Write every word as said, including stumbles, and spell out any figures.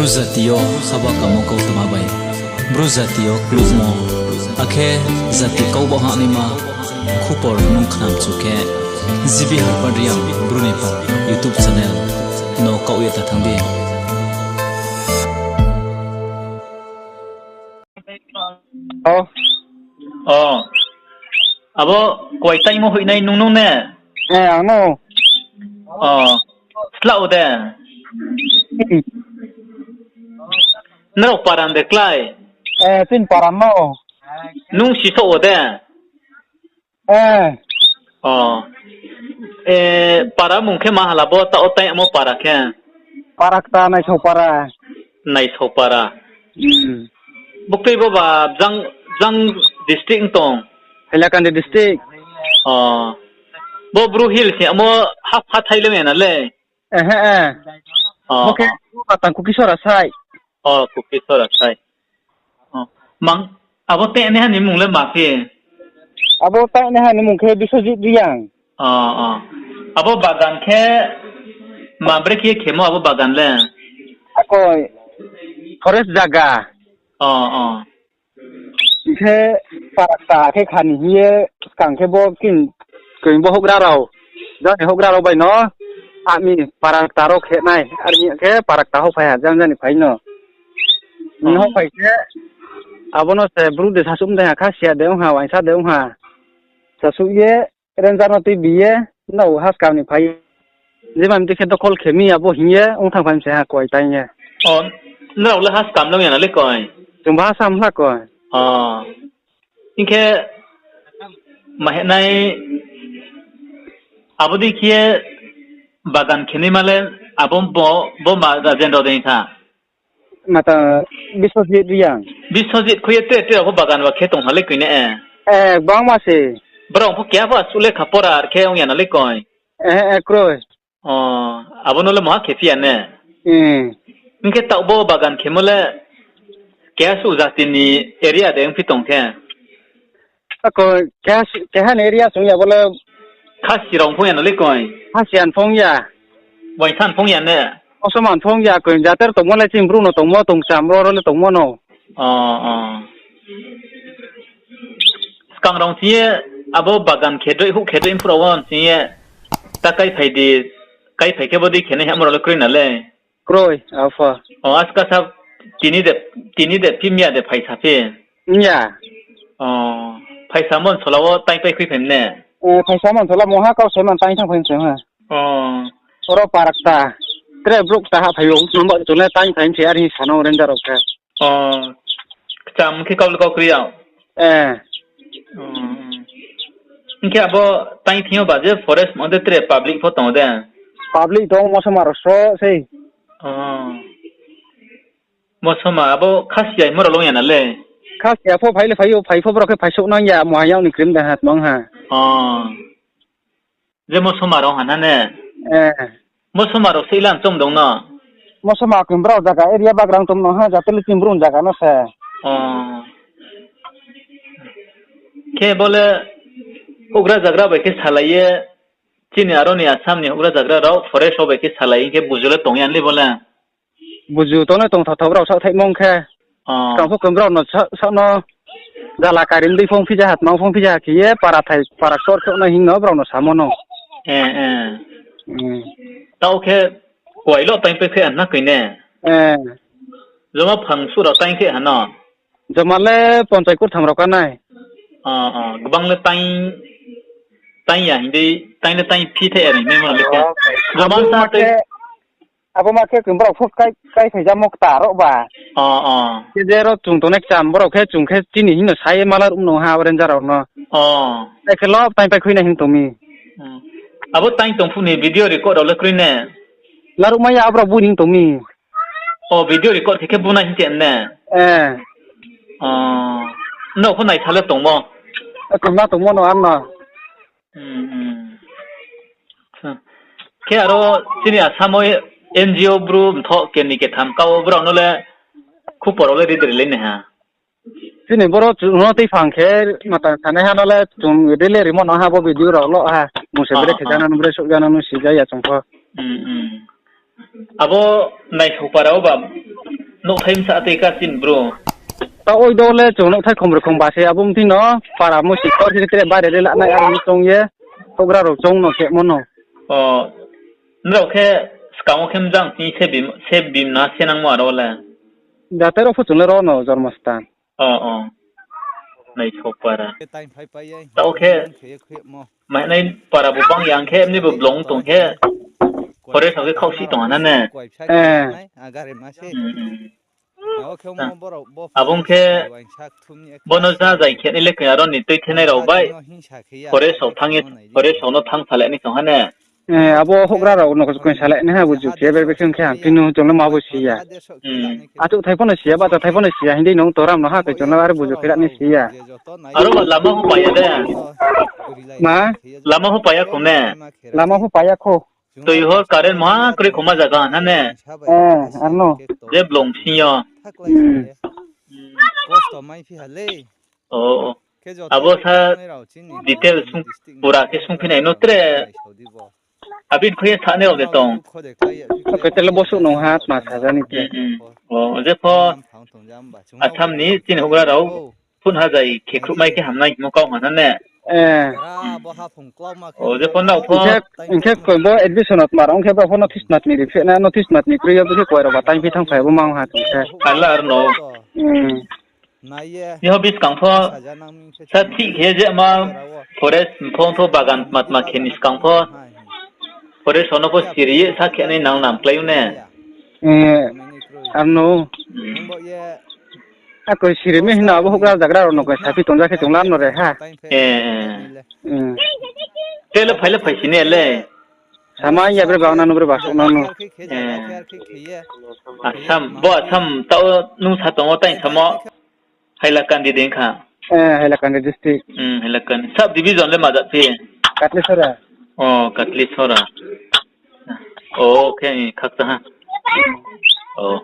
Bru jati yo haba kamo kautma bai, Bru jati yo klukmo, akhe jati kau baoh hanaima khupor nung khnamchu khe, G B Harpad Reang Bru ni pha YouTube channel no kaoh ye ta thanng di. O, abo kuai taimo hoihnai nung nung ne? Ang no. O, slah o de? Nrao paran de klái? Chini paran no. Nung sisoh o de? O, para mung khe ma hala bo taoh o taimo para khe? Para kta Naisao para. Naisao para. Buktui bo ba jang, jang district tong? Hailakandi district. O, bo Bru Hills ni amo ha, hathái le mena le? Bo khe, bo ba tang Kukisora sai. O, Kukisora sai. Mang, abo tainaiha ni mung le ma phi? Abo tainaiha ni mung khe Biswajit Reang. Abo bagan khe ma bre khe khemo abo bagan le? Akoi, forest zaga. Hing khe para kta khe kha ni hing ye, skang khe bo kin, koi bo houhgra rao, jang ni houhgra rao bai no, ami para kta rao khe nai, are hing khe para kta houh phai ha, jang jang ni phai no. Hing houh phai khe, abo no se Bru de sasuh mdei ha, Khasia de ong ha, uaingsa de ong ha. Sasuh ye, ranger no tuibi ye, nrao haskam ni phai ye. Je ma mdei khe dokhol khe mi abo hing ye, ong thanng phai mi se ha kuai taing ye. O, nrao le haskam le ong ya na le koi? Chung bo ha sam hla koi. Hing khe, ma hinai, abo dei khe ye bagan khe naima le, abo bo, bo ma Rajen rao dei kha? Mata Biswajit Reang. Biswajit khui ye tre tre rao pho bagan ba khe tong ha le koi ne? Gbangma se. Brao pho keha pho asuh le kha pora ar khe ong ya na le koi? Kroi. O, abo no le moha khe phi ya ne? Hing khe taoh bo bagan khemo le keha suh jati ni area de ongphi tong khe? Ako, keha ni area song ya bo le. Khasi rao phung ya na le koi? Khasi an phung ya. Uaingsa an phung ya ne? Oso man phung ya koi, jater tongmo le chini Bru no tongmo, tongcham ro ro le tongmo no. Skang rao ching ye, abo bagan khe droi, houh khe droi, mphu rao wo ching ye, ta kaiphai di, kaiphai khe bo dei khe nai hamo rao le kroi na le? Kroi, apho. O, askasa tini de, tini de phi mya de phaisa phi? Mya. O, phaisa mon sola wo taingpai khui phai ne? O, phaisa mon sola mungha kau se man taing thanng phai se ha. O. Oro para kta. Tre brouh kta hahphai ou, nungba chung le taing phai se are hing sa no ranger rao khe. O, kcham khe kau le kau kri ya. Hing khe abo taing thing yo ba je forest mo de tre public pho tong de? Public tong, mosoma rao sro sei. Mosoma abo Khasia himo rao le ong ya na le? Khasia pho phai le phai ou, phai pho brao khe phaisouh nang ya, muha yag ni krim de ha tmang ha. Je mosoma rao ha na ne? Mosoma rao sei lang chom dong no? Mosoma koi brao zaga area bagrang tom no ha, jate le chini Bru ni zaga no se. Khe bo le houhgra zagra bai khe salai ye, chini aro ni Assam ni houhgra zagra rao forest rao bai khe salai hing khe buzu le tong ya le bo le? Buzu tong le tongthaothao brao saohthaihmo ong khe. Skang pho koi brao no sa, sa no jala kari mdei phung phija ha, tma phung phija ha khe ye para thai, para ktor khe no hing no brao no samo no. Taoh khe kuai lo taingpai khe ha na koi ne? Joma phang suh rao taing khe ha no? Joma le ponchai kurtham rao ka nai. Gbang le taing, taing ya hing dei, taing le taing phi thai ya ri hingmo no le khe. Joma sa tei Abo ma khe koi brao pho kai, kai phai jamo kta rao ba. Khe je ro chung tongnai kcham brao khe chung khe chini hing no sa ye mala ruh mano ha ranger rao no. Ai khe lo taing pai khui nai hing tong mi. Abo taing tong phuh ni video record rao le kroi ne? Laruh mai ya, abrao bu hing tong mi. O, video record khe khe bu nai hing khe ne? Nrao pho naisa le tongmo? Tongma tongmo no ar no. Khe aro chini Assam wo N G O Bru mthoh keni ketham ka wo brao no le khupor rao le ri de ri le nai ha. Chini boro chung no tei phang khe matang sanaiha no le chung daily rimo no ha bo video rao lo ha. Mung se bre khe jana no bre souh jana no si ja ya chung pho. Abo Naisao para wo ba Nouhthai bsa tei ka chini bro. Taoh oi do le chung nouhthai khombroi khomba se abo mthing no para musi ktor khe tre bare le lanai aro ni choung ye houhgra rao choung no khemo no. Nrao khe skang wo khe mjang thing se bim na se nangmo aro le. Jate rao pho chung le ro no jormo stan. O, o. Naisao para. Taoh khe, mahnai para bo bang ya khe, mni bo blong tong khe, forest rao khe khaohsi tong ha na ne. Abo ong khe, bo no ja zai khe nai le khe aro ni tuithenai rao bai, forest rao no thanng sa le nai tong ha ne. Abo houhgra rao no khe sa le nai ha buju khe, ber ber khe ong khe ham phi nu chung le ma bo si ya. Achouhthai pho no si ya, bahchathai pho no si ya, hing di nung toram no ha khe chung le are buju khe ra nai si ya. Aro ba lama pho pai ya de. Ma? Lama pho pai ya khou ne. Lama pho pai ya khou. Toi ho current maha kroi khoma zaga ha na ne. Arno. Je blong bsing yo. Abo sa detail pura khe sungphi nai no tre. Abini khui ye sa nai rao de tong. Khe tre le bosuh nung ha tma saja ni khe. O, je pho Assam ni chini houhgra rao phut ha zai khe khruhmai khe hamnai hingmo kau ha na ne. O, je pho nrao pho. Hing khe bo admission no tma rao ong khe brao pho notice ma tmi ri phi na, notice ma tmi kroi yo bo khe koi rao ba time phi thanngphai bo mang ha tong khe. Hala arno. Ni ho buskang pho sa thih khe je ma forest mphong tho bagan tma tma khe ni skang pho forest rao no pho siri ye sa khe nai nang nam klái ou ne. Arno. Akoi siri mi hing na abo houhgra zagra rao no khe saphi tongja khe chung lam no re ha. Tre le phai le phai si ne le. Sama ya bre ba nang no bre ba souh nang no. Assam, bo Assam taoh nung sa tong wo tai samo. Hailakandi de kha. Hailakandi district. Hailakandi. Sub division le ma jat phi? Katlisora. O, Katlisora. O, khe khakchang ha. O.